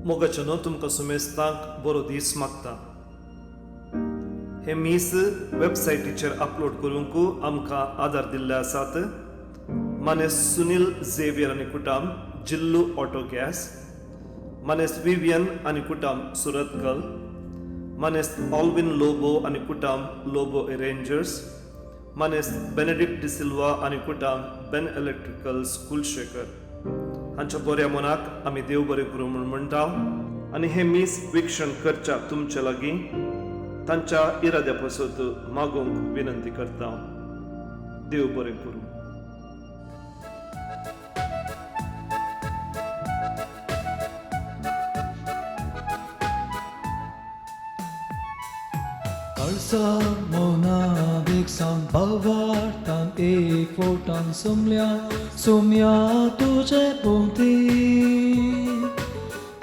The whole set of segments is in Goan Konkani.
मोगाचें न्हू तुमकां सुमेस्तांक बरो दीस मागता. हें मीस वेबसायटीचेर अपलोड करूंक आमकां आदार दिल्ले आसात मानेस सुनील झेवियर आनी कुटाम, जिल्लू ऑटो गॅस, मानेस विवियन आनी कुटाम, सुरतकल, मानेस ऑल्विन लोबो आनी कुटाम, लोबो एरेंजर्स, मानेस बेनेडिक्ट डिसिल्वा आनी कुटाम, बेन इलेक्ट्रिकल्स, कुलशेखर. हांच्या बऱ्या मनाक आमी देव बरें करूं म्हूण म्हणटा आनी हें मीस विक्षण करच्या तुमचे लागीं तांच्या इराद्या पासत मागूंक विनंती करता. देव बरें करूं. काळसा मोना देखसान भावार्थान एक फोटान सोमल्या सोम्या तुजे भोंवती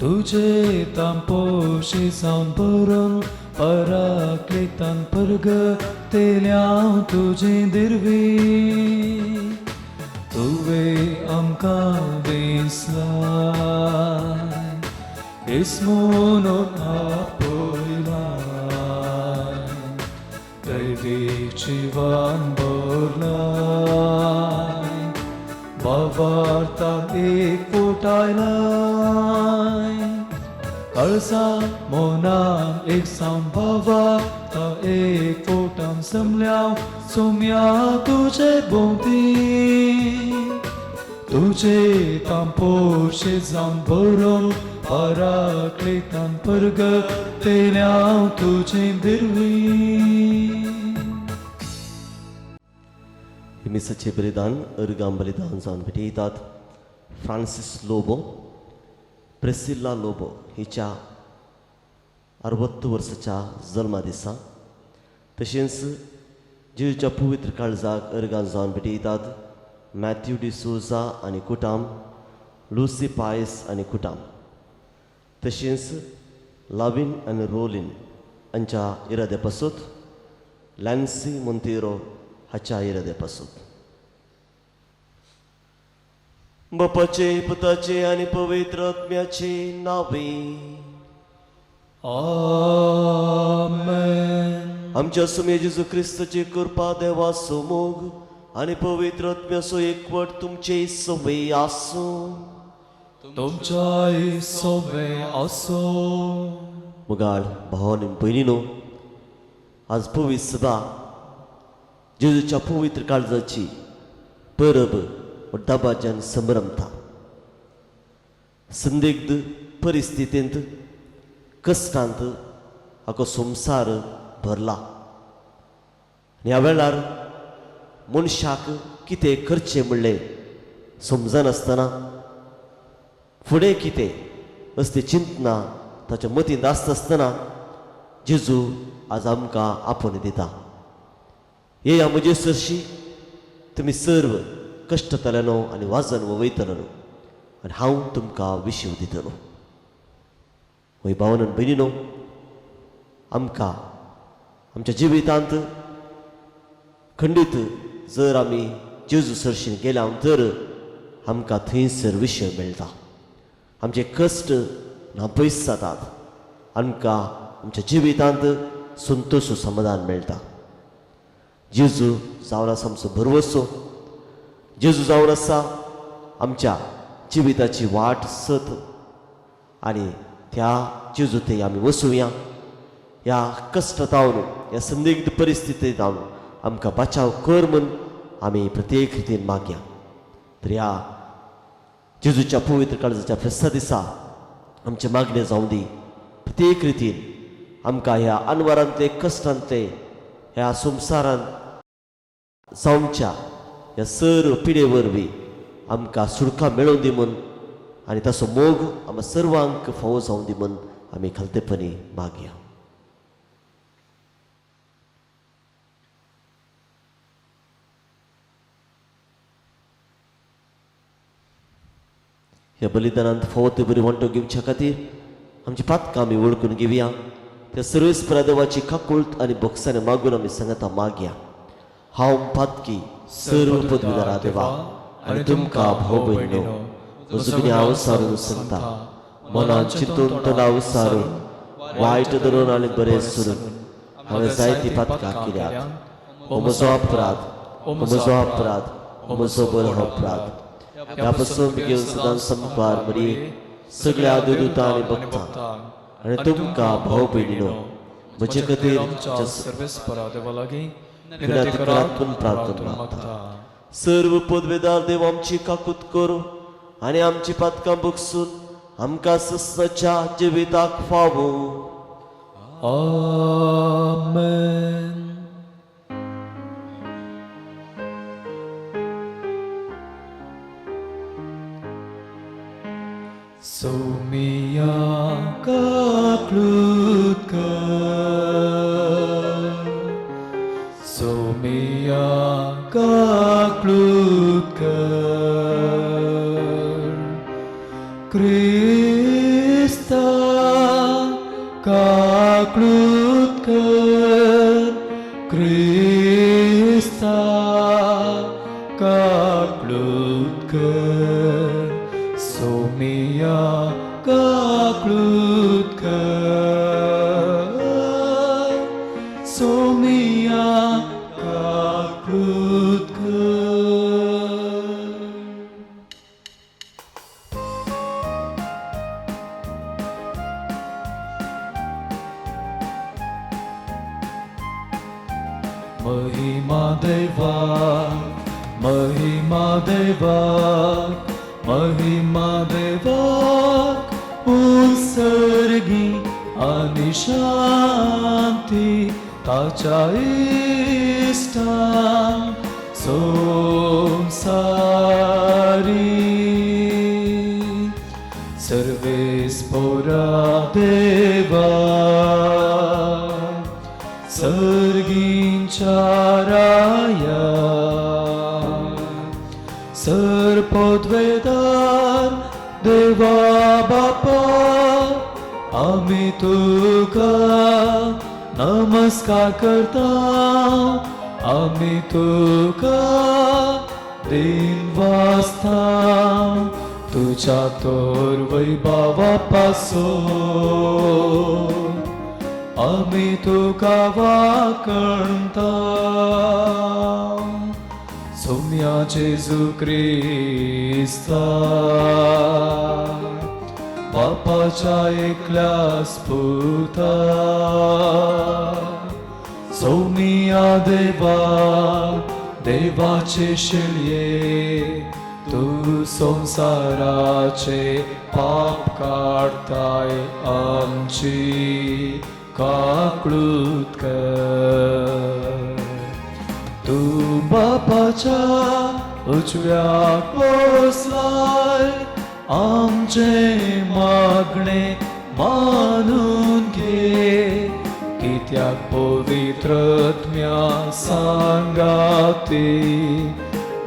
तुजे तांपोशी जावन भरून पराक्लितान परगतेल्या तुजी दिरवी तुवें आमकां दिसलाय इस्मून आपयलाय दैवीक जिवन भरलाय भावार्थान एक फुटायलाय काळसा मोनान एक सावन भावार्था एक फोटान समल्या सोम्या तुजे भोंवती तुजे तांपोशे जावन भरून पराक्लितान परगतेल्या तुजी दिरवी. मिसाचे बलिदान अर्गां बलिदान जावन भेटयतात फ्रांसीस लोबो, प्रेसिल्ला लोबो हिच्या 60 वर्साच्या जल्मा दिसा. तशेंच जेजूच्या पवित्र काळजाक अर्गां जावन भेटयतात मॅथ्यू डिसोजा आनी कुटाम, लुसी पायस आनी कुटाम. तशेंच लावीन आनी रोलीन हांच्या इराद्या पासत, लॅन्सी मोंतेरो हाच्या इराद्या पासत. बापाचे, पुताचे आनी पवित्र आत्म्याचे नावे. आमेन. आमच्या सुमे जेजू क्रिस्ताची कृपा, देवाचो मोग आनी पवित्र आत्म्याचो एकवट तुमचे सवे आसूं. तुमच्याय सोबे आसूं. मुगाळ भाव आनी भयणीनो, आज पवित्र सभा जेजूच्या पवित्र काळजाची परब दबाज्यान संभ्रमता. संदिग्ध परिस्थितींत, कश्टांत हाको संवसार भरला आनी ह्या वेळार मनशाक कितें करचें म्हणलें समजनासतना, फुडें कितें असली चिंतना ताच्या मतींत आसता आसतना जेजू आज आमकां आपोवन दिता, येया म्हजे सरशी तुमी सर्व कश्टतले आनी वाजन वयतलो आनी हांव तुमकां विशीव दितलो. वय भावन भयणीनो, आमकां आमच्या जिवितांत खंडीत जर आमी जेजू सरशीन गेल्या तर आमकां थंयसर विशय मेळटा. आमचे कश्ट ना पयस जातात, आमकां आमच्या जिवितांत संतोश समाधान मेळटा. जेजू जावन आसा आमचो भरवसो. जेजू जावन आसा आमच्या जिविताची वाट सत आनी त्या जेजू थंय आमी वसुया. ह्या कश्टांत, ह्या संदिग्ध परिस्थितींत आमकां बचाव कर म्हूण आमी प्रत्येक रितीन मागया. तर ह्या जेजूच्या पवित्र काळजाच्या फेस्ता दिसा आमचें मागणें जावं दी. प्रत्येक रितीन आमकां ह्या अनवरांतले, कश्टांतले, ह्या संवसारांत जावच्या ह्या सर्व पिडे वरवीं आमकां सुटका मेळोवन दी म्हूण आनी ताचो मोग आमकां सर्वांक फावो जावं दी म्हूण आमी खालतेपणी मागया. ह्या बलिदानांत फावो ते बरी वांटो घेवच्या खातीर आमची पातकां आमी वळखून घेवया. त्या सर्वेस्परा देवाची काकुळट आनी बोक्सांनी मागून आमी सांगता मागया. हांव पातकी सर्व पदवीधरा देवा आनी तुमकां भाव भयणीनो म्हजो गुन्यांव सारून सांगता. मनान चिंतून तोंडा उसारून वायट धरून आनी बरें सोडून हांवें जायती पातकां केल्यात. हो म्हजो अपराध, हो म्हजो अपराध, हो म्हजो बरो अपराध. ह्या पासून बेगीन सदां संपार मरी सगळ्या देवदूतां आनी भक्तांक आनी तुमकां भाव भयणीनो म्हजे खातीर आमच्या सर्वेस्परा देवा लागीं विनंती करात पूण प्रार्थना मागता. सर्व पदवेदार देव आमची काकूत करूं आनी आमची पातकां बगसून आमकां सस्नाच्या जिविताक फावो. आमेन. सोमिया काकलूत कर, सोमिया काकलूत कर, क्रिस्ता काकलूत कर, क्रिस्ता काकलूत कर, सोमिया काकलूत कर, सोमिया काकलूत कर. महिमा देवा, महिमा देवा, महिमा देवा, उत्सर्गी आनी शांती ताच्या इश्टान संसारी. सर्वेस्पोरा देवा, सर्गींच्या राया, सर्पद्वेदार देवा बापा, आमी तुका नमस्कार करता, आमी तुका दिन वाचता, तुझ्या तोर वैभवा पासून आमी तुका वाकणता. सोम्या जेजू क्रिस्ता, बापाच्या एकल्यास पुता, सोमिया देवा, देवाचे शिळये, तूं संवसाराचे पाप काडताय, आमची काकळूत कर. तूं बापाच्या उजव्याक बसलाय, आमचे मागणे मानून घे, कित्याक पवित्रत्म्या सांगाती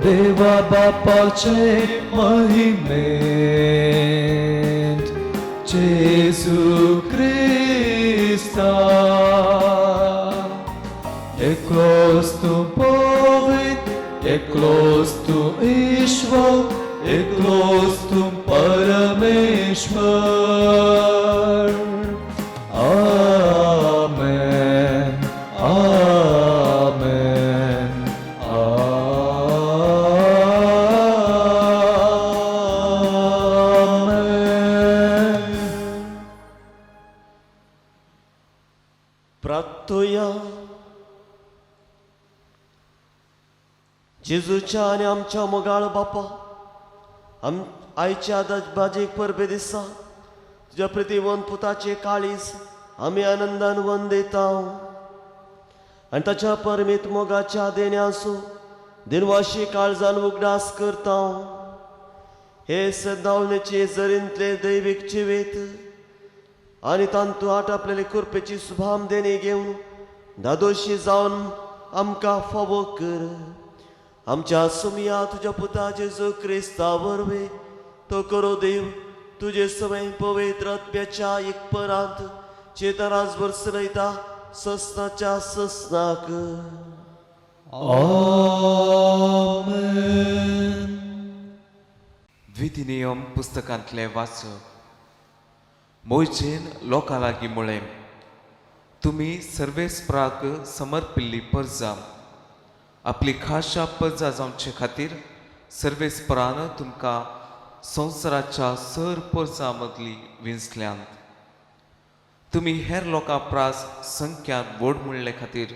देवा बापाचे महिमेंत जेजू क्रिस्ता. एकलोच तूं पवित्र, एकलोच तूं ईश्वर, एकलोच तूं परमेश्वर. आमेन, आमेन, आमेन. प्रार्थोया. जेजूच्या आनी आमच्या मोगाळ बापा, आम आयच्या दजबाजेक परबे दिसा तुज्या प्रतिवन पुताचे काळीज आमी आनंदान वंदेता आनी ताच्या परमीत मोगाच्या देण्याचो दिनवाशी काळजान उगडास करता. हे सदावणेचे जरींतले दैवीक जिवीत आनी तांतू आटापलेले कृपेची सुभाम देणे घेवन दादोशी जावन आमकां फावो कर. आमच्या सुमया तुज्या पुता जेजू क्रिस्ता वरवीं तो करो देव तुजे सवय पवित्र आत्म्याच्या एक परांत चेतनाजभर चलयता ससनाच्या ससनाक. आमेन. द्वितीनियम पुस्तकांतलें वाचप. मोयजेन लोकां लागीं म्हळें, तुमी सर्वेस्पराक समर्पिल्ली परजा, आपली खाशा परजा जावचे खातीर सर्वेस्परान तुमकां संवसाराच्या सर परजा मदली विंचल्यांत. तुमी हेर लोकां प्रास संख्यान व्हड म्हणले खातीर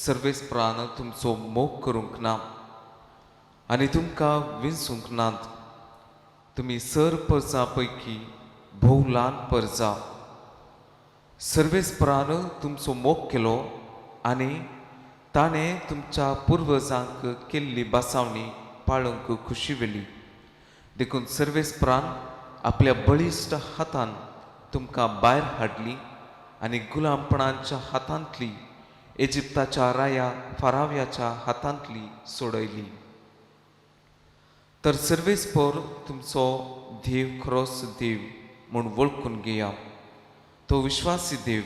सर्वेस्परान तुमचो मोग करूंक ना आनी तुमकां विंचूंक नात. तुमी सर परजा पैकी भोव ल्हान परजा. सर्वेस्परान तुमचो मोग केलो आनी ताणें तुमच्या पुर्वजांक केल्ली बसावणी पाळूंक खुशी वेली. देखून सर्वेस्परान आपल्या बळिश्ट हातान तुमकां भायर हाडली आनी गुलामपणाच्या हातांतली, इजिप्ताच्या राया फाराव्याच्या हातांतली सोडयली. तर सर्वेस्पर तुमचो देव खरोच देव म्हूण वळखून घेया. तो विश्वासी देव,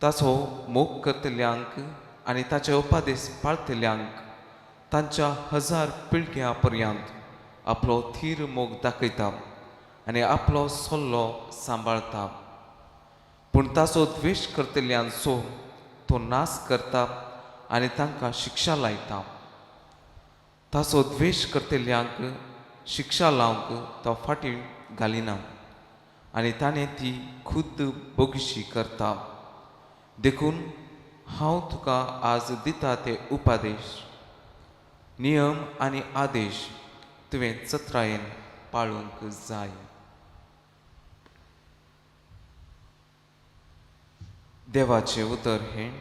ताचो मोग करतल्यांक आनी ताचे उपादेश पाळतल्यांक तांच्या हजार पिळग्यां पर्यंत आपलो थीर मोग दाखयता आनी आपलो सल्लो सांबाळता. पूण ताचो द्वेश करतल्यांचो तो नाश करता आनी तांकां शिक्षा लायता. ताचो द्वेश करतल्यांक शिक्षा लावंक तो फाटीं घालिना आनी ताणें ती खुद्द बोगशी करता. देखून हांव तुका आज दिता ते उपादेश, नियम आनी आदेश तुवें चत्रायेन पाळूंक जाय. देवाचें उतर हें.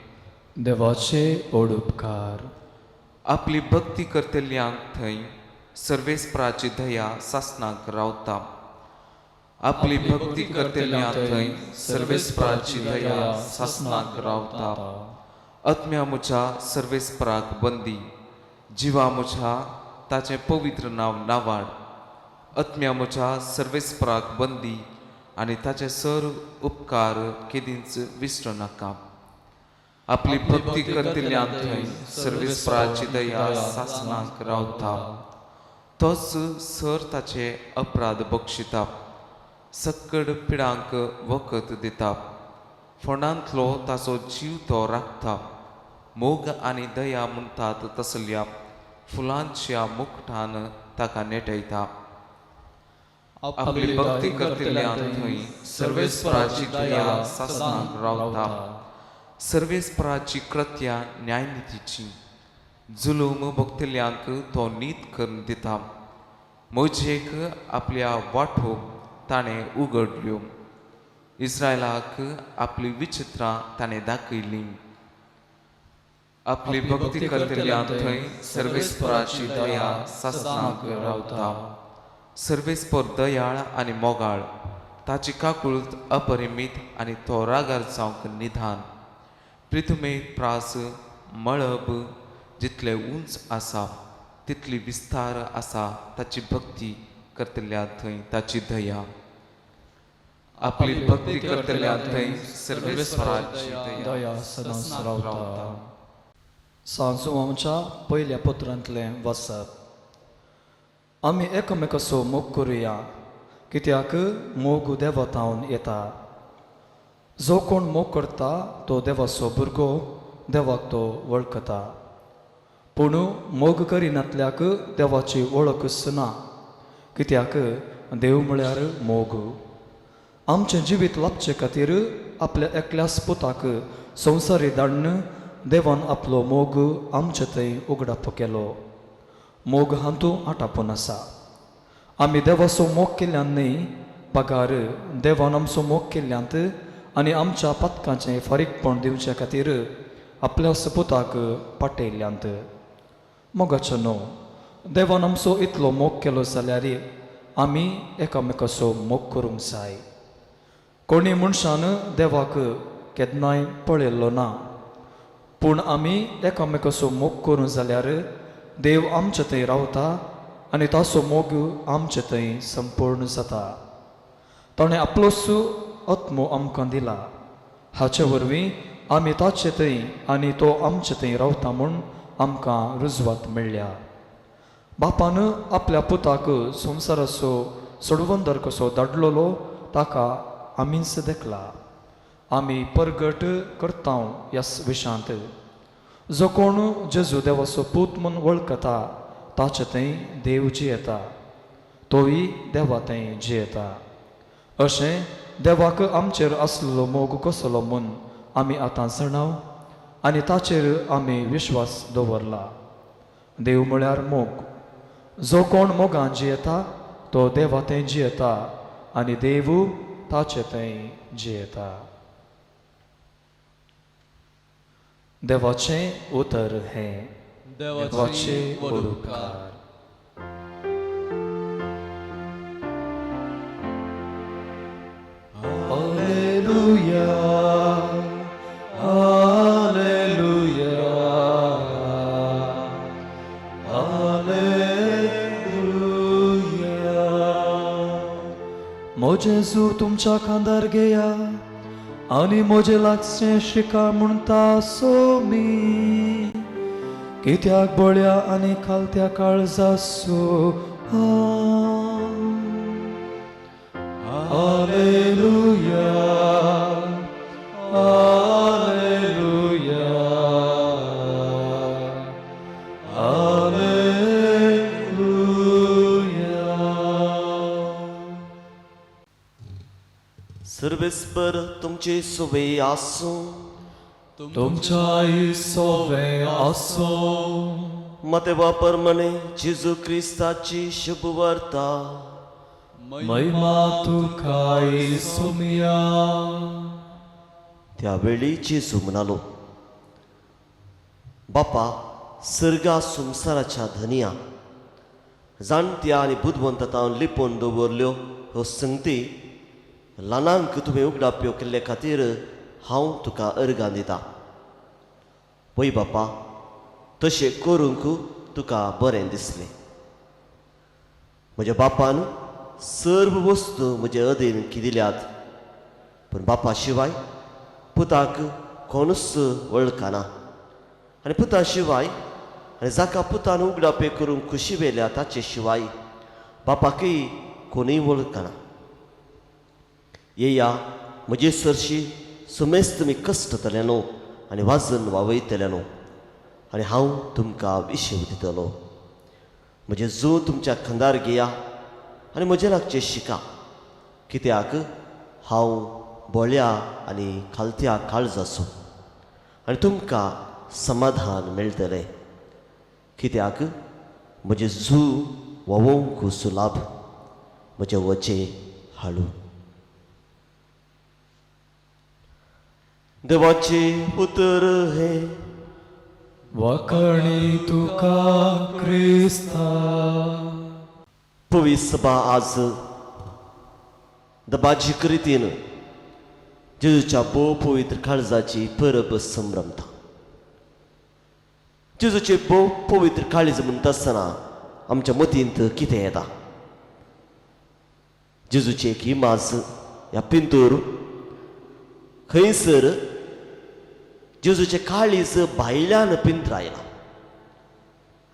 देवाचे ओड उपकार. आपली भक्ती करतल्यांक थंय सर्वेस्पराची दया सासणाक रावता. आपली भक्ती करतल्यांक थंय सर्वेस्पराची दया सासणाक रावता. आत्म्या म्हज्या सर्वेस्पराक बंदी, जिवा म्हज्या ताचें पवित्र नांव नावाड. आत्म्या म्हज्या सर्वेस्पराक बंदी आनी ताचे सर उपकार केदींच विसरूं नाका. आपली भक्ती करतल्यांक थंय सर्वेस्पराची दया सासणाक रावता. तोच सर ताचे अपराध बक्षिता, सक्कड पिडांक वखद दिता. फोंडांतलो ताचो जीव तो राखता. मोग आनी दया म्हणटात तसल्या फुलांच्या मुखटान ताका नेटयता. आपली भक्ती करतल्यांक थंय सर्वेस्पराची दया सासणाक रावता. सर्वेस्पराची कृत्या न्यायनितीची, जुलूम भोगतल्यांक तो नीत करून दिता. मोजेक आपल्या वाटो ताणें उगडल्यो, इस्रायलाक आपली विचित्रां ताणें दाखयलीं. आपली भक्ती करतल्यांक थंय सर्वेस्पराची दया सासणाक रावता. सर्वेस्पर दयाळ आनी मोगाळ, ताची काकूळत अपरिमीत आनी तो रागार जावंक निधान. प्रिथुमे प्रास मळब जितले उंच आसा तितली विस्तार आसा ताची भक्ती करतल्या थंय ताची दया. आपली भक्ती करतल्या थंय सर्वेस्पराची दया सदांच रावता. सांजुआंच्या पयल्या पत्रांतलें वाचप. आमी एकामेकाचो मोग करुया, कित्याक मोग देवा थावन येता. जो कोण मोग करता तो देवाचो भुरगो, देवाक तो वळखता. पूण मोग करिनातल्याक देवाची वळखच ना, कित्याक देव म्हळ्यार मोग. आमचें जिवीत लाबचे खातीर आपल्या एकल्याच पुताक संवसारी धाडून देवान आपलो मोग आमचे थंय उगडाप केलो. मोग हातूं आटापून आसा. आमी देवाचो मोग केल्ल्यान न्हय, पगार देवान आमचो मोग केल्ल्यांत आनी आमच्या पातकांचें फारीकपण दिवचे खातीर आपल्या सपुताक पाटयल्ल्यांत. मोगाचो न्हू, देवान आमचो इतलो मोग केलो जाल्यार आमी एकामेकाचो मोग करूंक जाय. कोणी मनशान देवाक केन्नाय पळयल्लो ना, पूण आमी एकामेकाचो मोग करूं जाल्यार देव आमचे थंय रावता आनी ताचो मोग आमचे थंय संपूर्ण जाता. ताणें आपलोच आत्मो आमकां दिला. हाचे वरवीं आमी ताचे थंय आनी तो आमचे थंय रावता म्हूण आमकां रुजवात मेळ्ळ्या. बापान आपल्या पुताक संवसाराचो सोडवंदर कसो धाडलेलो, ताका आमीच देखला, आमी परगट करता ह्या विशांत. जो कोण जेजू देवाचो पूत म्हूण वळखता ताचे थंय देव जियेता, तोय देवा थंय जियेता. अशें देवाक आमचेर आसलेलो मोग कसलो म्हूण आमी आतां जाणाव आनी ताचेर आमी विश्वास दवरला. देव म्हळ्यार मोग. जो कोण मोगान जियेता तो देवा थंय जियेता आनी देव ताचे थंय जियेता. देवाचें उतर हें. देवाचे व्हड उपकार. Alleluia, Alleluia, Alleluia. म्हजें जू तुमच्या खांदार घेया आनी म्हजें लागचें शिका म्हणटा सोमी, कित्याक बळ्या आनी खालत्या काळजासो. Alleluia, Alleluia, Alleluia. सर्वेस्पर तुमचे सुवे आसूं. तुमच्याय सोवे आसूं. मतेवा परमणे जेजू क्रिस्ताची शुभ वार्ता. महिमा तुकाय सुमिया. त्यावेळी जेजू म्हणालो, बापा सर्गा संवसाराच्या धनिया, जाणत्या आनी बुदवंततान लिपोवन दवरल्यो ह्यो संगती ल्हानांक तुवें उगडाप्यो केल्ले खातीर हांव तुका अर्गां दिता. पय बापा, तशें करूंक तुका बरें दिसलें. म्हज्या बापान सर्व वस्तू म्हजे अधीन दिल्यात, पूण बापा शिवाय पुताक कोणूच वळखना आनी पुता शिवाय आनी जाका पुतान उगडापे करूंक खुशी वेल्या ताचे शिवाय बापाकय कोणूय वळखना. येया म्हजे सरशी सुमेस्त तुमी कश्टतले न्हू आनी वाजन वावयतले न्हू, आनी हांव तुमकां विशेव दितलो. म्हजें जू तुमच्या खांदार घेया आनी म्हजें लागचें शिका, कित्याक हांव बोळ्या आनी खालत्या काळजाचो, आनी तुमकां समाधान मेळटलें. कित्याक म्हजें जू व्हांवोवंक सुलाभ, म्हजें वचें हाडू. देवाचें उतर हें. वखणी तुका क्रिस्ता. पवित्र सभा आज दबाजी रितीन जेजूच्या भोव पवित्र काळजाची परब संभ्रमता. जेजूचे भोव पवित्र काळीज म्हणटा आसतना आमच्या मतींत कितें येता? जेजूची एक इमाज ह्या पिंतूर खंयसर जेजूचें काळीज भायल्यान पिंत्रायलां.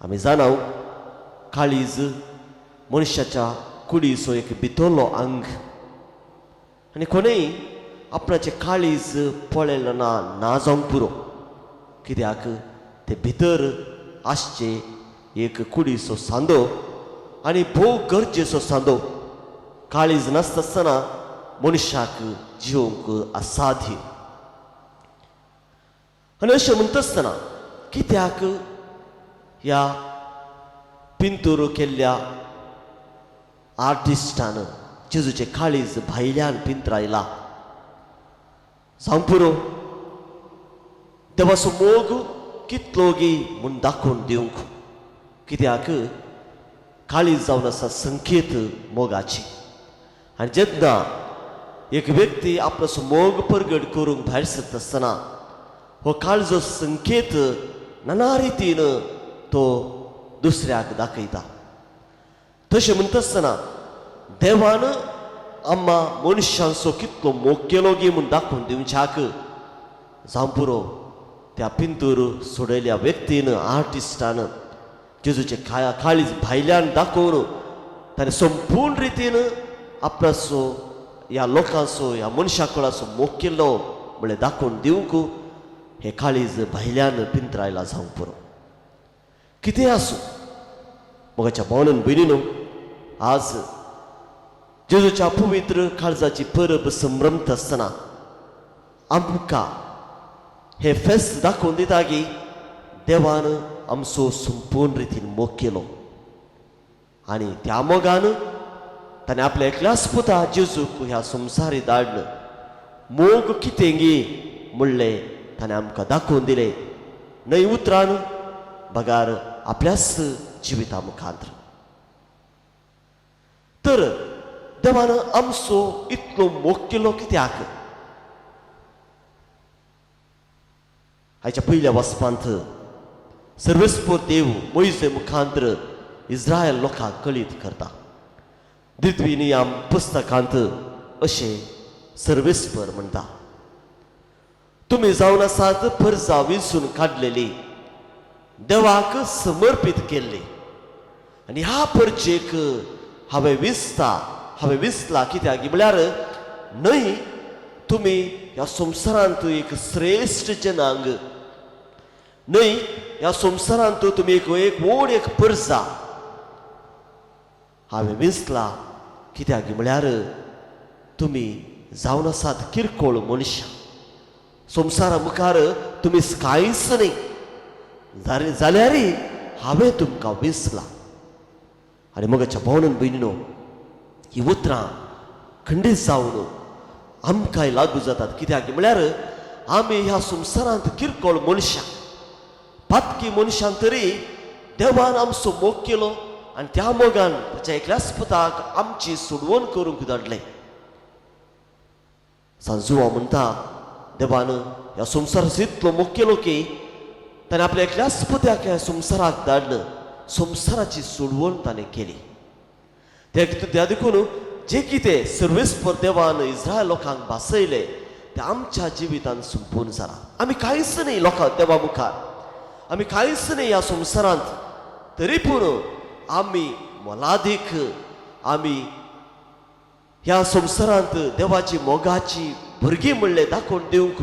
आमी जाणाव काळीज मनशाच्या कुडीचो एक भितरलो आंग, आनी कोणूय आपणाचें काळीज पळयलें ना ना जावंक पुरो, कित्याक ते भितर आसचें एक कुडीचो सांदो आनी भोव गरजेचो सांदो. काळीज नासता आसतना मनशाक जिवंक असाध्य. आनी अशें म्हणटा आसतना कित्याक ह्या पिंतूर केल्ल्या आर्टिस्टान जेजूचें काळीज भायल्यान पिंत्रायला? जावं पुरो, देवाचो मोग कितलो गी म्हूण दाखोवन दिवंक, कित्याक काळीज जावन आसा संकेत मोगाची. आनी जेन्ना एक व्यक्ती आपलो मोग परगट करूंक भायर सरता आसतना हो काळजो संकेत नाना रितीन तो दुसऱ्याक दाखयता. तशें म्हणटा आसतना देवान आम्मा मनशांचो कितलो मोग केलो गी म्हूण दाखोवन दिवच्याक जावं पुरो, त्या पिंतूर सोडयल्या व्यक्तीन आर्टिस्टान जेजूचें काळीज भायल्यान दाखोवन ताणें संपूर्ण रितीन आपणाचो ह्या लोकांचो ह्या मनशा कुळाचो मोग केलो म्हळ्यार दाखोवन दिवंक हे काळीज भायल्यान पिंत्रायला जावंक पुरो. कितें आसूं मोगाच्या भावनान भयणीनो, आज जेजूच्या पवित्र काळजाची परब संभ्रमता आसतना आमकां हे फेस्त दाखोवन दिता की देवान आमचो संपूर्ण रितीन मोग केलो आनी त्या मोगान ताणें आपल्या एकल्याच पुता जेजूक ह्या संवसारी धाडन मोग कितें गी म्हणलें ताणें आमकां दाखोवन दिलें, न्हय उतरान बगार आपल्याच जिविता मुखांत. तर देवान आमचो इतलो मोग केलो कित्याक? हाच्या पयल्या वाचपांत सर्वेस्पर देव मोयजे मुखांत्र इस्रायल लोकांक कळीत करता. द्वितीय नियम पुस्तकांत अशें सर्वेस्पर म्हणटा, तुमी जावन आसात परजा विंचून काडलेली, देवाक समर्पीत केल्ली, आनी ह्या परजेक हांवें विसता, हांवें विसला. कित्याक म्हळ्यार न्हय तुमी ह्या संवसारांत एक श्रेश्ठ जनांग न्हय, ह्या संवसारांत तुमी एक एक व्हड एक परजा हांवें विसला. कित्याक म्हळ्यार तुमी जावन आसात किरकोळ मनशां, संवसारा मुखार तुमी कांयच न्हय, जाल्यार हांवें तुमकां विसला. आनी मोगाच्या भावनान भयणीनो, ही उतरां खंडीत जावन आमकांय लागू जातात. कित्याक म्हळ्यार आमी ह्या संवसारांत किरकोळ मनशां, पातकी मनशां, तरी देवान आमचो मोग केलो आनी त्या मोगान ताच्या एकल्याच पुताक आमची सोडवण करूंक धाडलें. सांजुआ म्हणटा, देवान ह्या संवसाराचो इतलो मोग केलो की ताणें आपल्या एकल्याच पुत्याक ह्या संवसाराक धाडन संवसाराची सोडवण ताणें केली. त्या देखून जे कितें सर्वेस्पर देवान इस्रायल लोकांक भासयलें तें आमच्या जिवितान संपूर्ण जालां. आमी कांयच न्हय लोकां देवा मुखार, आमी कांयच न्हय ह्या संवसारांत, तरी पूण आमी मोलादीक, आमी ह्या संवसारांत देवाची मोगाची भुरगीं म्हणलें दाखोवन दिवंक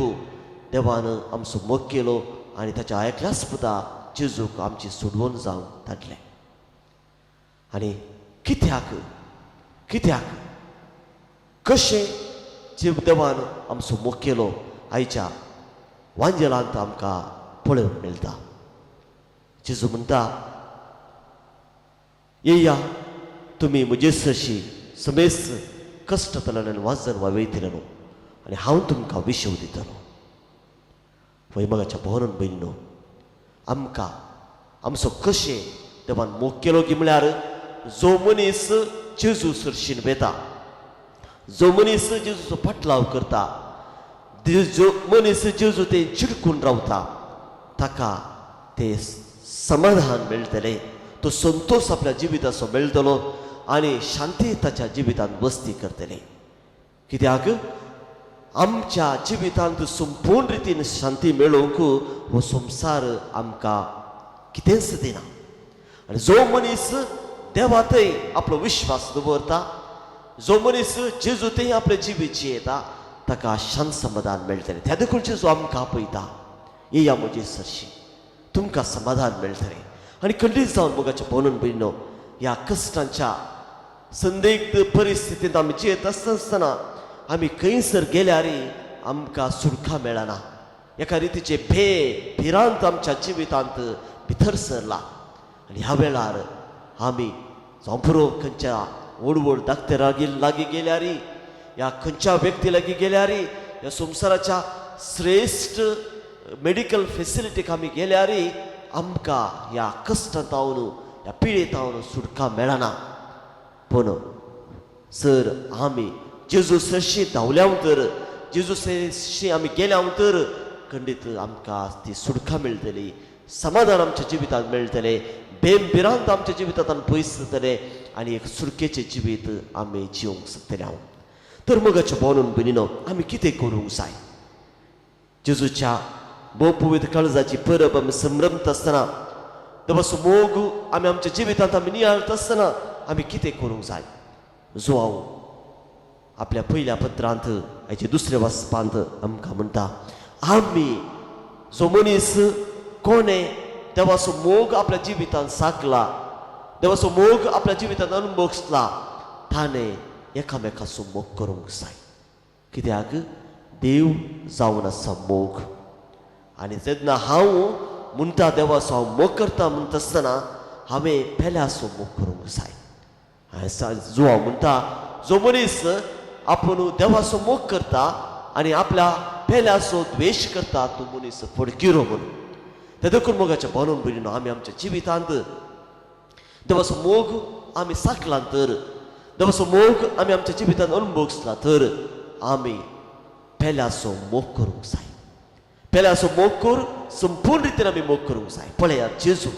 देवान आमचो मोग केलो आनी ताच्या एकल्याच पुता जेजूक आमची सोडवण जावंक धाडलें. आनी कित्याक कित्याक कशें जीव देवान आमचो मोग केलो आयच्या वांजेलांत आमकां पळोवंक मेळटा. जेजू म्हणटा, येया तुमी म्हजे सरशी समेस्त कश्टतले आनी वाजन वावयतले न्हू, आनी हांव तुमकां विशव दितलो. वय मोगाच्या भोवनान भयणीनो, आमकां आमचो कशें देवान मोग केलो की म्हळ्यार जो मनीस जेजू सरशीन वेता, जो मनीस जेजूचो फाटलाव करता, जो मनीस जेजू ते चिडकून रावता, ताका ते समाधान मेळटलें, तो संतोश आपल्या जिविताचो मेळटलो आनी शांती ताच्या जिवितांत वस्ती करतले. कित्याक आमच्या जिवितांत संपूर्ण रितीन शांती मेळोवंक हो संवसार आमकां कितेंच दिना. आनी जो मनीस देवा थंय आपलो विश्वास दवरता, जो मनीस जेजू थंय आपलें जिवीत जियेता, ताका शांत समाधान मेळटलें. त्या देखून जेजू आमकां आपयता, येया म्हजे सरशी, तुमकां समाधान मेळटलें. आनी खंडीत जावन मोगाच्या भोवनान भयणीनो, ह्या कश्टांच्या संदिग्ध परिस्थितींत आमी जियेत आसतना आमी खंयसर गेल्यार आमकां सुटका मेळना. एका रितीचे भे भिरांत आमच्या जिवितांत भितर सरला. आनी ह्या वेळार आमी जावं पुरो खंयच्या व्हड व्हड दाक्तेरा लागीं गेल्यार, ह्या खंयच्या व्यक्ती लागीं गेल्यार, ह्या संवसाराच्या श्रेश्ठ मेडिकल फेसिलिटीक आमी गेल्यार आमकां ह्या कश्टांत ह्या पिडेंत सुटका मेळना. पूण सर आमी जेजू सरशी धांवल्या तर, जेजू सरशी आमी गेल्या तर खंडीत आमकां ती सुटका मेळटली, समाधान आमच्या जिवितांत मेळटलें, बेम भिरांत आमच्या जिवितांत पयस जातलें आनी एक सुटकेचें जिवीत आमी जिवंक शकतले. हांव तर मोगाच्या भोवनून भयणीनो, आमी कितें करूंक जाय? जेजूच्या भोव पवित्र काळजाची परब आमी संभ्रमता आसतना, देवाचो मोग आमी आमच्या जिवितांत आमी नियाळता आसतना आमी कितें करूंक जाय? जो हांव आपल्या पयल्या पत्रांत हाचे दुसऱ्या वाचपांत आमकां म्हणटा, आमी जो मनीस कोणे देवाचो मोग आपल्या जिवितांत साकला, देवाचो मोग आपल्या जिवितांत अनुभवसला, ताणें एकामेकाचो मोग करूंक जाय. कित्याक देव जावन आसा मोग. आनी जेन्ना हांव म्हणटा देवाचो हांव मोग करता म्हणटा आसतना हांवें पेल्याचो मोग करूंक जाय. जुवांव म्हणटा, जो मनीस आपूण देवाचो मोग करता आनी आपल्या पेल्याचो द्वेश करता तो मनीस फडकिरो म्हणून. ते देखून मोगाच्या बनून भयणीनो, आमी आमच्या जिवितांत देवाचो मोग आमी साकला तर, देवाचो मोग आमी आमच्या जिवितांत अनुभवसला तर आमी पेल्याचो मोग करूंक जाय. पेल्याचो मोग कर संपूर्ण रितीन आमी मोग करूंक जाय. पळयात, जेजू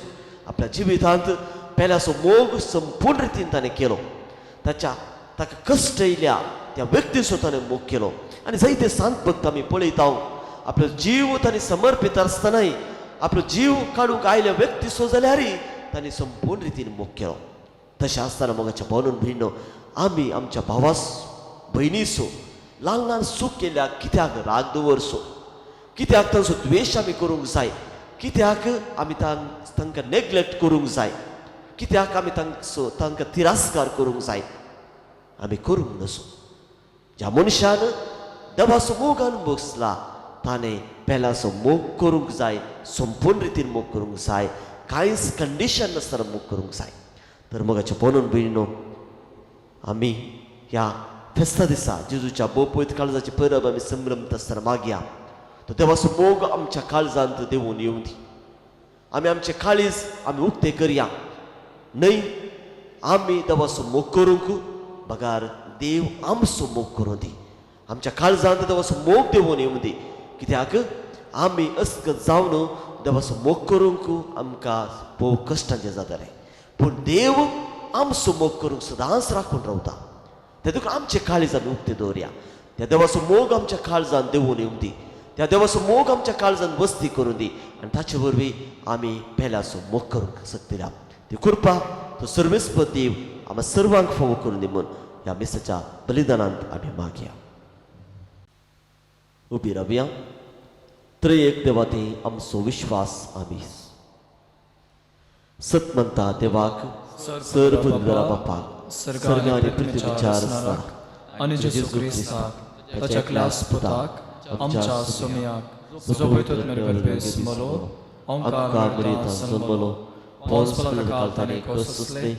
आपल्या जिवितांत पेल्याचो मोग संपूर्ण रितीन ताणें केलो. ताच्या ताका कश्ट येयल्या त्या व्यक्तीचो ताणें मोग केलो. आनी जायते सांत भक्त आमी पळयता, आपलो जीव तांणी समर्पीत आसतनाय, आपलो जीव काडूंक आयल्या व्यक्तीचो जाल्यारय तांणी संपूर्ण रितीन मोग केलो. तशें आसतना मोगाच्या बनून भयणो, आमी आमच्या भावास भयणीचो ल्हान ल्हान चूक केल्या कित्याक राग दवरचो? कित्याक तांचो द्वेश आमी करूंक जाय? कित्याक आमी तांकां नेग्लेक्ट करूंक जाय? कित्याक आमी तांचो तांकां तिरस्कार करूंक जाय? आमी करूंक नसो. ज्या मनशान देवाचो मोग अनुभवसला ताणें पेल्याचो मोग करूंक जाय, संपूर्ण रितीन मोग करूंक जाय, कांयच कंडिशन नासतना मोग करूंक जाय. तर मोगाच्या बनून भयणीनो, आमी ह्या फेस्ता दिसा जेजूच्या भोव काळजाची परब आमी संभ्रमता आसतना मागया तो देवाचो मोग आमच्या काळजांत देवून येवं दी. आमी आमचें काळीज आमी उक्तें करया, न्हय आमी देवाचो मोग करूंक बगार देव आमचो मोग करूं दी. आमच्या काळजांत देवाचो मोग देवून येवं दी. कित्याक आमी अस्कत जावन देवाचो मोग करूंक आमकां भोव कश्टांचें जातलें, पूण देव आमचो मोग करूंक सदांच राखून रावता. ते देखून आमचें काळीज आमी उक्तें दवरया. त्या देवाचो मोग आमच्या काळजांत देवून येवं दी. त्या देवाचो मोग आमच्या काळजांत वस्ती करूं दी आनी ताचे वरवीं आमी पेल्याचो मोग करूंक शकतले. ती कृपा तो सर्वेस्पद देव आमकां सर्वांक फावो करून दी म्हूण ह्या मिसाच्या बलिदानांत आमी मागया. उबी रावया. त्रिएक देवाती आमचो विश्वास आमी सत म्हणटा देवाक सर्व बापाक, सर्ग आनी पृथ्वीच्या रचणाराक, आनी जेजू क्रिस्ताक ताच्या क्लास पुताक आमच्या सोमयाक, जो पवित्र गर्भेस मलो, आमकां मरियेंत जल्मलो, पोन्स पिलात ताणें कश्ट सोंसले,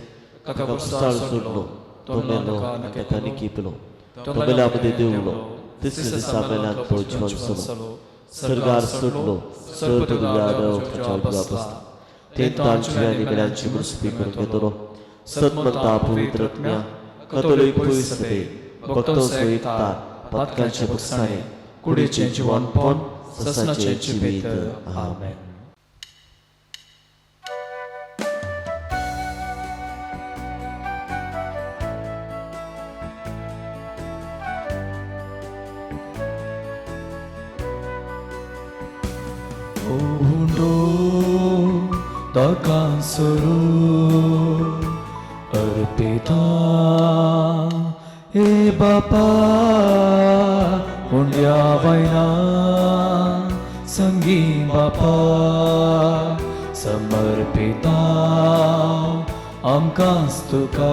ताका कुस्तार सोडलो, तो मेलो आनी ताका निकिपलो, तो मेल्या मदीं देंवलो, तिसऱ्या दिसा मेल्यान तो जिवन जालो, सर्गार सोडलो, सर्व ताच्या उजव्या बसला, ते जिव्यांनी मेल्यांची मुसपी करून घेतलो. सत म्हणटा पवित्र आत्म्या, कथोलीक पवित्र सभे, भक्तांचो एकतार, पातकांचे भुगसाणे, कुडीचें जिवनपण, ससाचें जिवीत. आमेन. हुंडो ताका सरू अर्पिता हे बापा, हुंड्या वयना संगी बापा, समर्पिता आमकांच तुका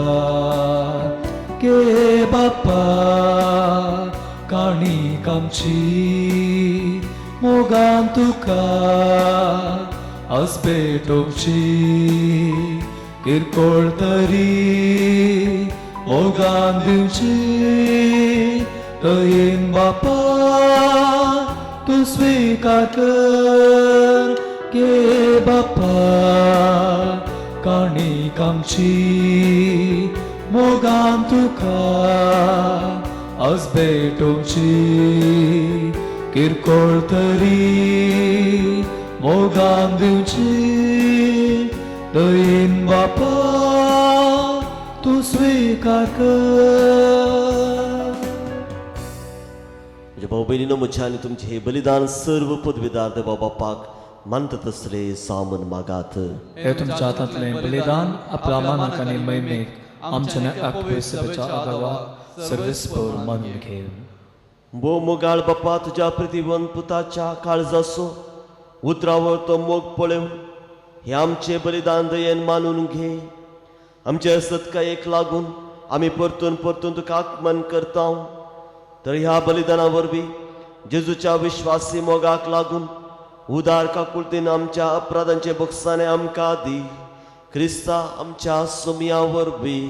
गे बापा, काणीक आमची मोगान तुका आज भेटोवची, किरकोळ तरी मोगान दिवची, दयेन बापा तूं स्विकार कर गे बापा, काणीक आमची मोगान तुका आज भेटोवची, किरकोळ तरी मोगान दिवची, दयेन बापा तूं स्विकार कर. म्हज्या भाव भयणीनो, म्हज्या आनी तुमचें हे बलिदान सर्व पदवीदार देवा बापाक मानता तसले सामन मागात. हे तुमच्या हातांतलें बलिदान आपल्या मानाक आनी महिमेक, आमच्या आकवे सभेच्या आदावाक सर्वेस्पर मानून घे. भोव मोगाळ बापा, तुज्या प्रतिबंध पुताच्या काळजाचो उतरावर तो मोग पळोवन हे आमचे बलिदान दयेन मानून घे. आमचे सत्कायेक लागून आमी परतून परतून तुका आत्मन करता, तर ह्या बलिदाना वरवीं जेजूच्या विश्वासी मोगाक लागून उदार काकुळतीन आमच्या अपराधांचे बक्षाने आमकां दी, क्रिस्ता आमच्या सोमया वरवीं.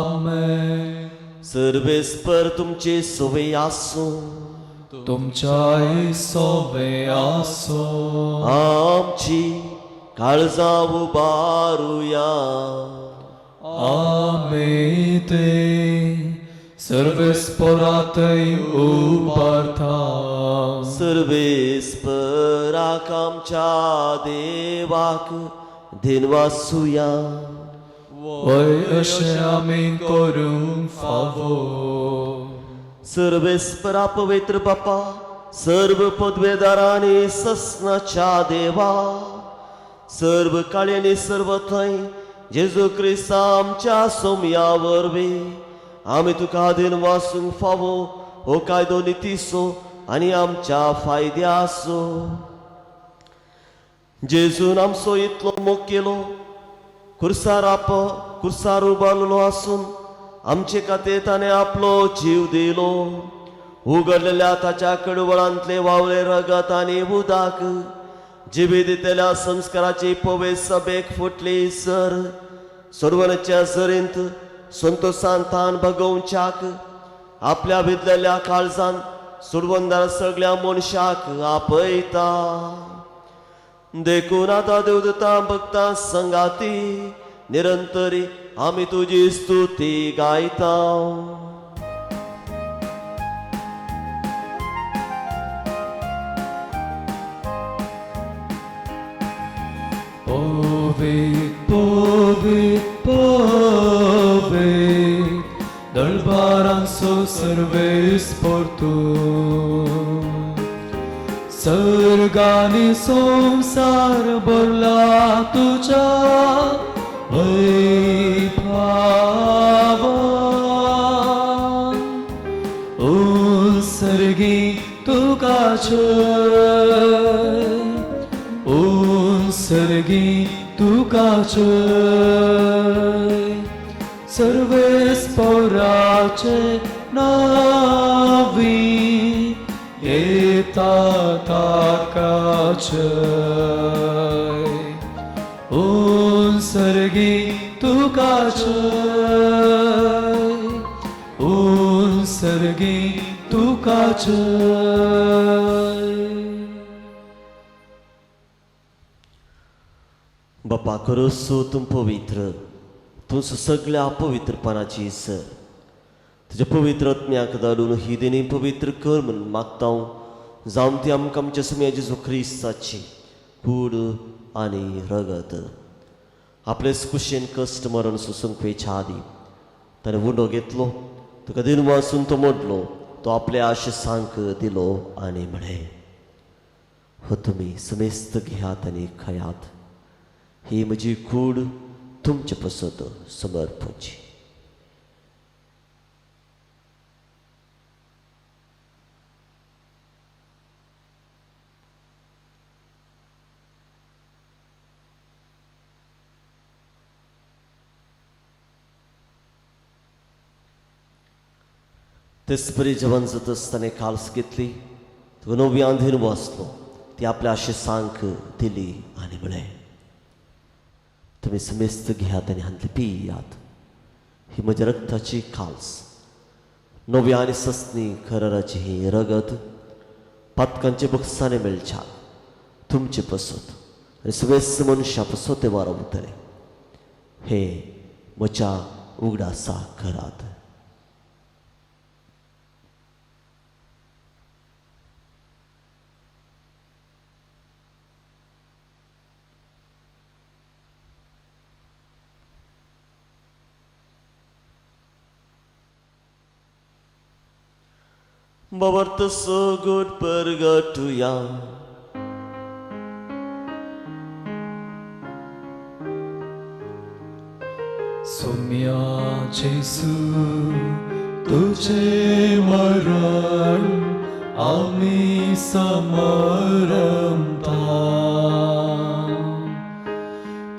आमेन. सर्वेस्पर तुमची सोवे आसूं. तुमच्याय सोबे आसो. आमची काळजां उबारुया. आमी ते सर्वेस्परातय उबारता. सर्वेस्पराक आमच्या देवाक दिनवासुया. वय अशें आमी करूंक फावो. सर्वेस्परा पवित्र बापा, सर्व पदवेदारांनी ससनाच्या देवा, सर्व काळ्यांनी सर्व थंय जेजू क्रिस्ता आमच्या सोमया वरवीं आमी तुका दिनवासूंक फावो. हो कायदो नितीसो आनी आमच्या फायद्याचो. जेजून आमचो इतलो मोग केलो, खुर्सार आप खुर्सार उबारलो आसून आमचे खातीर ताणें आपलो जीव दिलो. उगडलेल्या ताच्या कडवळांतले वावले रगत आनी उदक जिबी दितल्या संस्काराची पवे सभेक फुटली सर सर्वनाच्या जरींत संतोसान तान भगोवच्याक आपल्या भितरल्या काळजान सुरवंदार सगळ्या मनशाक आपयता. देखून आतां देवदूतां भक्तां संगाती निरंतरी आमी तुजी स्तुती गायता. पवित पवित पवित दळबारांचो सर्वेस्पर तूं, सर्गानी संवसार भरला तुज्या वैभावान. उत्सर्गी तुका जय, उत्सर्गी तुका जय, सर्वेस्पराचे नावी येता ताका जय, उत्सर्गी तुका जय, उत्सर्गी तुका जय. बापा करोसो तूं पवित्र, तूं सगळ्या पवित्रपणाची सर. तुज्या पवित्र आत्म्याक धाडून ही देणी पवित्र कर म्हूण मागता, जावन ती आमकां आमच्या सुम्या जेजू क्रिस्ताची कूड आनी रगत. आपले कुशेन कश्ट मरण सोसूंक वेच्या आदी ताणें उंडो घेतलो, तुका दिन वासून तो मोडलो, तो आपल्या आशिसांक दिलो आनी म्हळें, हो तुमी समेस्त घेयात आनी खायात, ही म्हजी कूड तुमचे पसत समर्पची. तेचपरी जेवण जातच ताणें काल्स घेतली, तो नवी आंधीर बसलो, ती आपल्या आशिसांक दिली आनी म्हळें, तुमी समेस्त घेयात आनी हांतली पियात, ही म्हज्या रक्ताची काल्स, नव्या आनी ससनी खरराची ही रगत पातकांचे बक्षाने मेळच्या तुमचे पसत आनी समेस्त मनशां पसत ते वारवतले. हे म्हज्या उगडासा करात. बाबर्त सगट परगटुया. सोम्या जेसू तुझे मरण आमी समरमता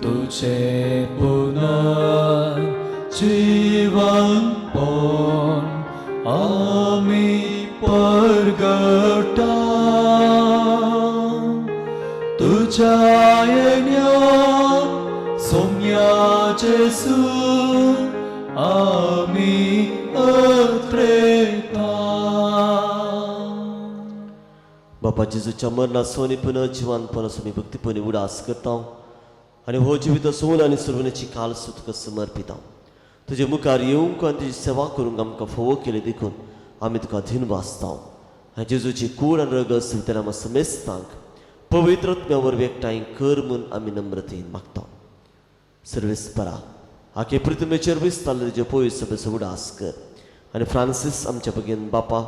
तुझे पुनर जीवनपण आमी परगटा तुझ्या येण्या सोम्या जेसू आमी अत्रेता. बापा जेजूच्या मरणा सोनी पुनर्जिवानपण असो आमी भक्तीपणी उडास करता आनी हो जिवीत सोन आनी सुरवणेची काल तुका समर्पिता. तुजे मुखार येवंक आनी तुजी सेवा करूंक आमकां फावो केली देखून आमी तुका धीन वाचता. आनी जेजूची कूड आनी रगत सुवितेन आमकां समेस्तांक पवित्र आत्म्या वरवीं एकठांय कर म्हूण आमी नम्रतेन मागता. सर्वेस्परा आखे पृथ्वीचेर विस्तारले तुजे पयस सभेचो उडास कर आनी फ्रांसीस आमच्या भगीन बापा,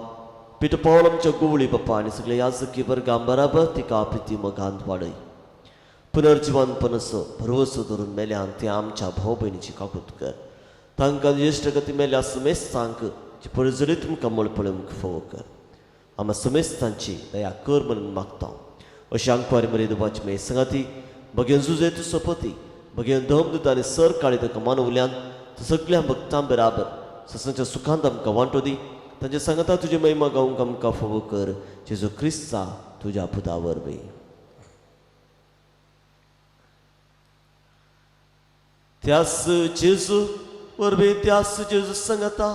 पिटर पावल आमच्या गुवळी बापा आनी सगळे याजकी वर्गां बराबर तिका प्रिती मोगांत वाडय. पुनर्जिवनपणाचो भरवसो धरून मेल्यान ते आमच्या भाव भयणीची काकूत कर. तांकां ज्येश्ठ गती मेल्या समेस्तांक परजरीत तुमकां पळोवंक फावो कर. आमा समेस्तांची दया कर म्हणून मागता. अशी आंकवारी मरे दुबाची मे संगाती भगेन जुजे तूं सोपती भगेन धम दिता आनी सर काळी ताका मानवल्यान सगळ्या भक्तां बराबर ससांच्या सुखांत आमकां वांटो दी. तांचे सांगता तुजी महिमा गावंक आमकां फावो कर जेजू क्रिस्ता तुज्या पुता वरवीं. त्यास जेजू वरवीं त्यास जेजू सांगता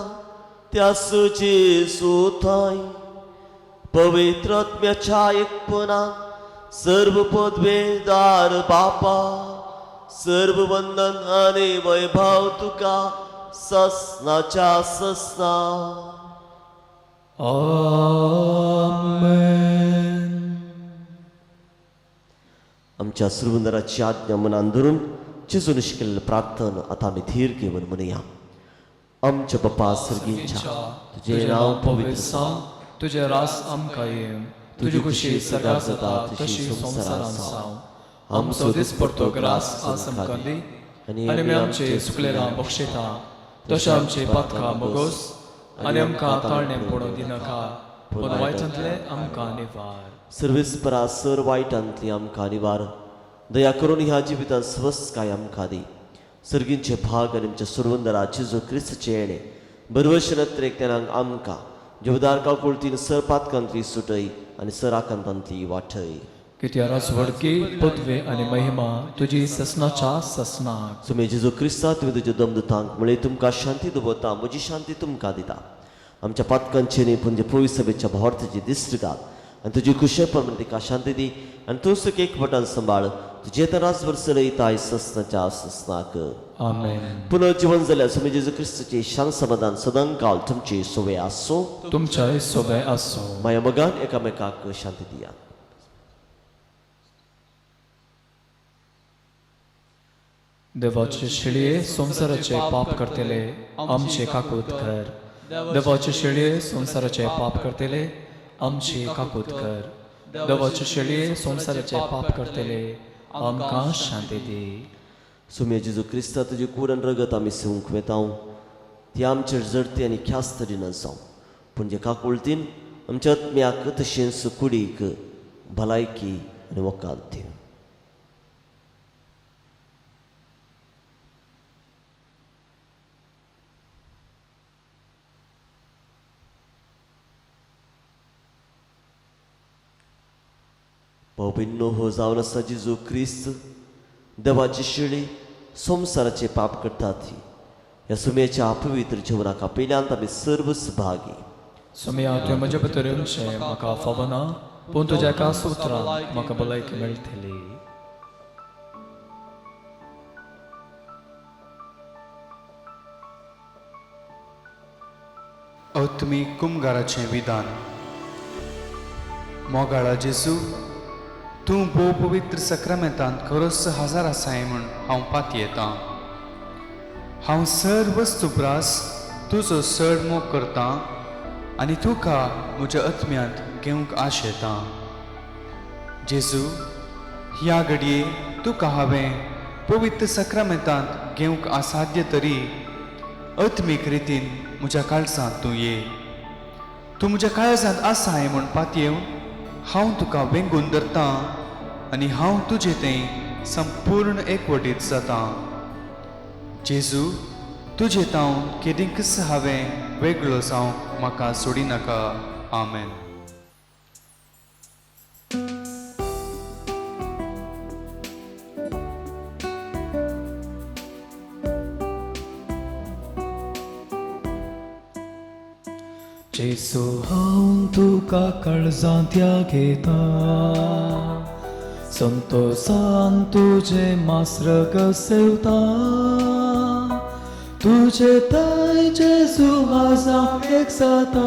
त्यास जेजू थंय पवित्र आत्म्याच्या एकपणान सर्व पदवेदार बापा सर्व वंदन आनी वैभव तुका ससनाच्या ससना. आमेन. आमच्या सुरवंदराची आज्ञा मनान धरून जेजून शिकलेलें प्रार्थना आतां आमी धीर घेवन म्हणया. आमच्या बापा सर्गींच्या तुजें नांव पवित्र जावं, तुजें रास आमकां येवं, तुजी खुशी सर्गात जाता तशी संवसारांत जावं. आमचो दिसपडतो ग्रास आज आमकां दी आनी आमी आमचे सुकलेलां बक्षयता तशें आमचे पातकां बोगोस आनी आमकां ताळणें पडूं दिनाका पूण वायटांतलें आमकां निवार. सर्वेस्परा सर वायटांतली आमकां निवार दया करून ह्या जिवितांत स्वस्थकाय आमकां दी. सर्गींचे भाग आनी आमच्या सुरवंदरा जेजू क्रिस्ताचें येणें बरवश नत्रेक आमकां जेवदार काकुळतीन सर पातकांतली सुटय आनी सर आकांतांतली वाटय. कित्या राजवडकी पदवी आनी महिमा तुजी ससनाच्या ससनाक. सुमे जेजू क्रिस्ता तुवें तुज्या दमदूतांक म्हळें तुमकां शांती दवरता म्हजी शांती तुमकां दिता. आमच्या पातकांचे न्ही पूण जे पवित्र सभेच्या भावार्थाची दिश्ट घाल आनी तुजी खुशेपण तिका शांती दी आनी तूं सुख एकवटान सांबाळ तुजें तर राजभर चलयताय ससनाच्या ससनाक. आमेन. पुनर्जीवन जाल्यार सुमे जेजू क्रिस्ताची शांत समाधान सदांकाळ तुमची सोवे आसूं. तुमच्याय सोबे आसूं. माया मोगान एकामेकाक शांती दिया. देवाचे शेळये संवसाराचे पाप करतले आमचे काकूत कर. देवाचे शेळये संवसाराचे पाप करतले आमचे काकूत कर. देवाचे शेळये संवसाराचे पाप करतले आमकां शांती दी. सुमे जेजू क्रिस्ता तुजी कूड आनी रगत आमी सेवंक वेता ती आमचेर जडती आनी ख्यास्त दिना जावं पूण जे काकुळतीन आमच्या आत्म्याक तशेंच कुडीक भलायकी आनी वकाल दिवं. भाव भयणींनो हो जावन आसा जेजू क्रिस्त देवाची शिळी संवसाराचे पाप करतात ती ह्या सुमेच्या अपवित्र जिवनाक आपयल्यान आमी सर्व सहभागी. सोमया तुवें म्हज्या भितर येवचें म्हाका फावना पूण तुज्या एका सुत्रान म्हाका भलायकी मेळटली. आत्मीक कुमगाराचें विधान. मोगाळा जेजू, तूं भोव पवित्र सक्रामेंतांत खरोच हजार आसाय म्हूण हांव पातयेतां. हांव सर वस्तू प्रास तुजो चड मोग करतां आनी तुका म्हज्या आत्म्यांत घेवंक आशेतां. जेजू, ह्या घडये तुका हांवें पवित्र सक्रामेंतांत घेवंक असाध्य तरी आत्मीक रितीन म्हज्या काळजांत तूं ये. तूं म्हज्या काळजांत आसाय म्हूण पातयेवन हांव तुका वेंगून धरतां आनी हांव तुजे थंय संपूर्ण एकवटीत जातां. जेजू, तुजे तावन केदींकच हांवें वेगळो जावंक म्हाका सोडिनाका. आमेन. जेजू हांव तुका काळजांत घेता, संतोसान तुजें मास्रग सेवता, तुजे थंय जेजू हांव एक जाता,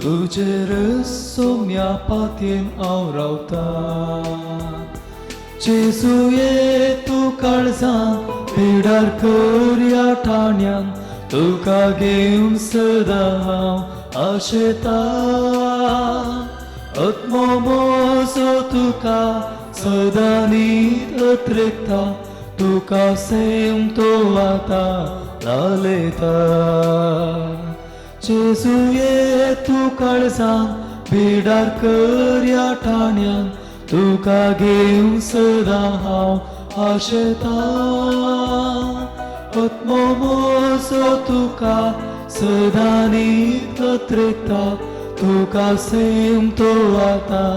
तुजेर सोम्या पातयेन हांव रावता. जेजू ये तूं काळजांत पिडार कर ह्या ठाण्यान, तुका घेवन सदां हांव आशेता, आत्मो म्हजो तुका सदां न्हीद अत्रेकता, तुका सेम तो आतां लालयता. जेजू ये तूं काळजांत पिडार कर ह्या ठाण्यान, तुका घेवन सदां हांव आशेता, आत्मो म्हजो तुका सदां न्हीद अत्रेकता, तुका सेम तो आतां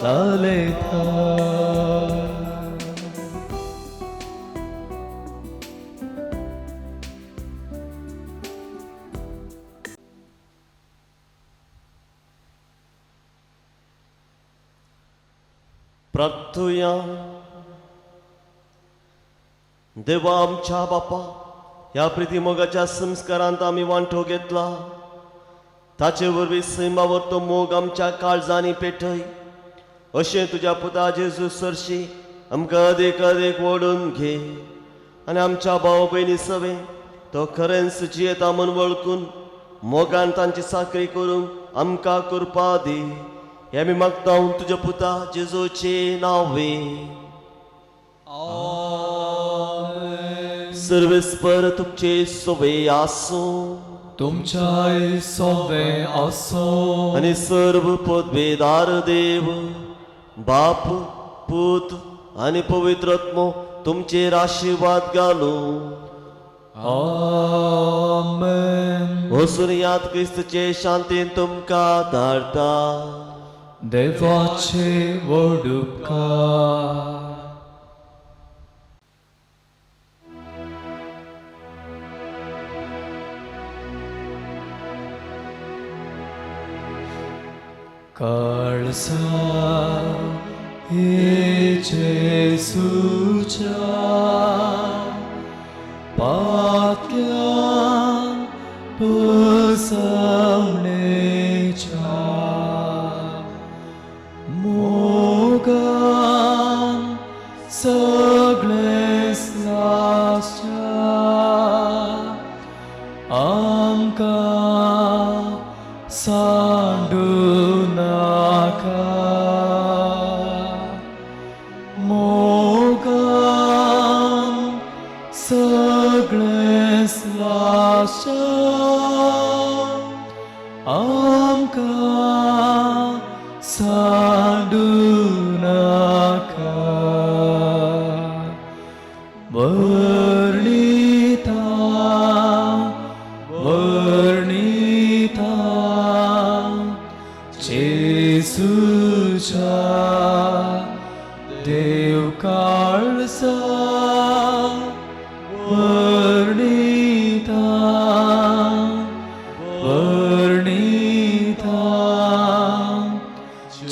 लालयता. प्रार्थुया. देवा आमच्या बापा, ह्या प्रितीमोगाच्या संस्कारांत आमी वांटो घेतला, ताचे वरवीं सैमावर तो मोग आमच्या काळजांनी पेटय अशें तुज्या पुता जेजू सरशी आमकां अदीक अदीक ओडून घे आनी आमच्या भाव भयणी सवे तो खरेंच जियेता म्हूण वळखून मोगान तांची साकरी करूंक आमकां कृपा दी. हें आमी मागता तुज्या पुता जेजूचे नांवे. सर्वेस्पर तुमचे सोवे आसूं, तुमच्याय सोवे आसूं. आनी सर्व पदवेदार देव बाप पूत आनी पवित्र आत्मो तुमचेर आशिर्वाद घालूं. आमेन. वचून याद क्रिस्तचे शांतीन तुमकां धाडटा. देवाचे व्हड उपकार. काळसा हे जेजूच्या पात्यान पुसवणेच्या मोगान सगळें लासच्या आमकां सांडू नाका, मोगान सगळें लासच्या आमकां सांडू नाका. वर्णिता वर्णिता जेजूच्या देव काळसा, वर्णिता वर्णिता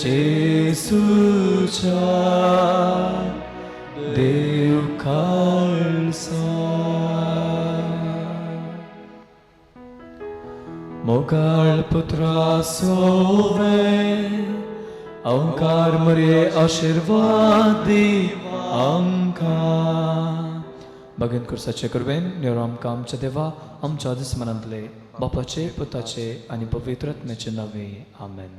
जेजूच्या देव काळसा. मोगाळ पुत्रा सोवे अंकार मरे आशिर्वाद दी आमकां. भगीन कुर्साचे कुरबेन नेरो आमकां आमच्या देवा आमच्या दुस्मनांतले बापाचे पुताचे आनी पवित्र आत्म्याचे नावे. आमेन.